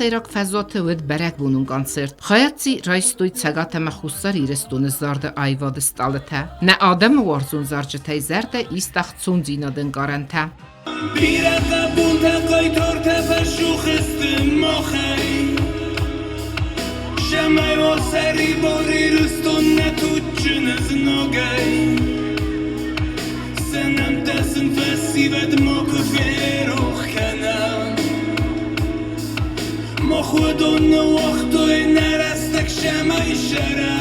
сӕйраг фӕзуаты уыд бӕрӕгбонон концерт. Хайад дзы райстой Цӕгат ӕмӕ Хуссар Ирыстоны зарды аивады стъалытӕ. Нӕ адӕмы уарзон зарджытӕй зӕрдӕ иста хцондзинады ӕнкъарӕнтӕ. Бирӕ хъӕбултӕ, хъайтартӕ фӕсух сты махӕй. Цӕмӕй уа сӕрибар Ирыстон нӕ туджджын знагӕй. Сӕ нӕмттӕ сын фӕсивӕд макуы ферох кӕнӕм. Мах уыдон ныууагътой нӕ рӕстӕг цӕмӕй сӕрӕм.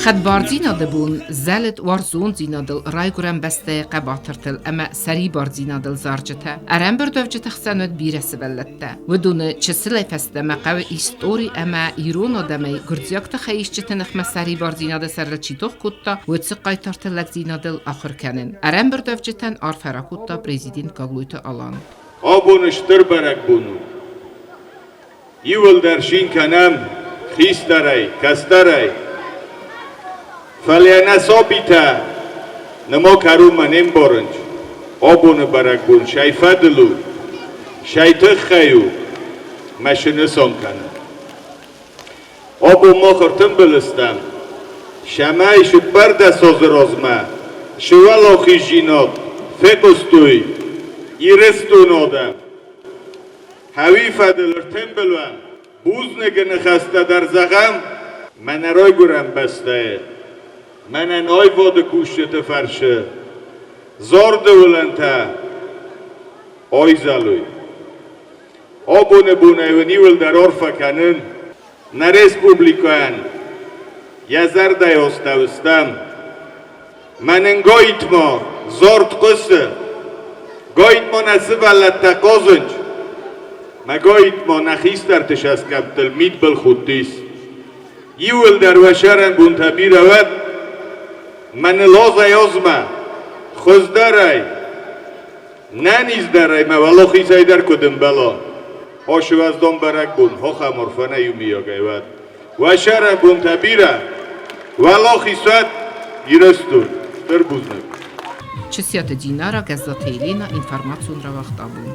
Хӕдбардзинады бон зӕлыд уарзондзинадыл, райгуырӕн бӕстӕйы хъӕбатыртыл ӕмӕ сӕрибардзинадыл зарджытӕ. Ӕрӕмбырдуӕвджыты хсӕн уыд бирӕ сывӕллӕттӕ. Уыдоны чысылӕй фӕстӕмӕ хъӕуы истори ӕмӕ ирон адӕмӕй гуырдзиӕгты хӕисджыты ныхмӕ сӕрибардзинады сӕрыл чи тох кодта, уыцы хъайтарты лӕгдзинадыл ахуыр кӕнын. Ӕрӕмбырдуӕвджытӕн арфӕ ракодта президент Гаглойты Алан. Абон стыр бӕрӕгбон у. Иууылдӕр цин кӕнӕм хистӕрӕй, кӕстӕрӕй. Фӕлӕ нӕ сабитӕ нырма кӕронмӕ не мбарынц, абоны бӕрӕгбон сӕ фӕдыл у, сӕ тыххӕй у, мӕ цы нысан кӕны. Абон мах ӕртымбыл стӕм, цӕмӕй 14 азы размӕ сывӕллахиздзинад фехъуыстой Ирыстоны адӕм. Хъӕуи фӕдыл ӕртымбыл уӕм, бузныгы ныхӕстӕ дӕр зӕгъӕм, мӕнӕ райгуырӕн бӕстӕйы, мӕнӕн аивады кусджыты фӕрцы зарды уылӕнтӕ айзӕлой. Абоны бонӕй уын иуылдӕр арфӕ кӕнын нӕ республикӕйӕн йӕ зӕрдӕйы астӕу стӕм. Мӕнӕн Гойтмо зорд хъуысы. Гойтмо нӕ сывӕллӕттӕ хъазынц. Мӕ Гойтмо нӕ хистӕрты сӕсгӕмттыл мидбыл худтис. Иууылдӕр уӕ сӕрӕнбонтӕ бирӕ уӕд. Мӕныл азӕй-азмӕ хуыздӕрӕй, нӕниздӕрӕй мӕ уӕлахизӕй дӕр куыд ӕмбӕла. Хосуӕздон бӕрӕгбон хохӕм орфӕнӕ иумийагӕй уӕд. Уӕ сӕрӕнбонтӕ бирӕ, уӕлахиз уӕд Ирыстон! Стыр бузныг! Чысиаты Динара, Гӕззаты Елена, информацион рауагъд абон.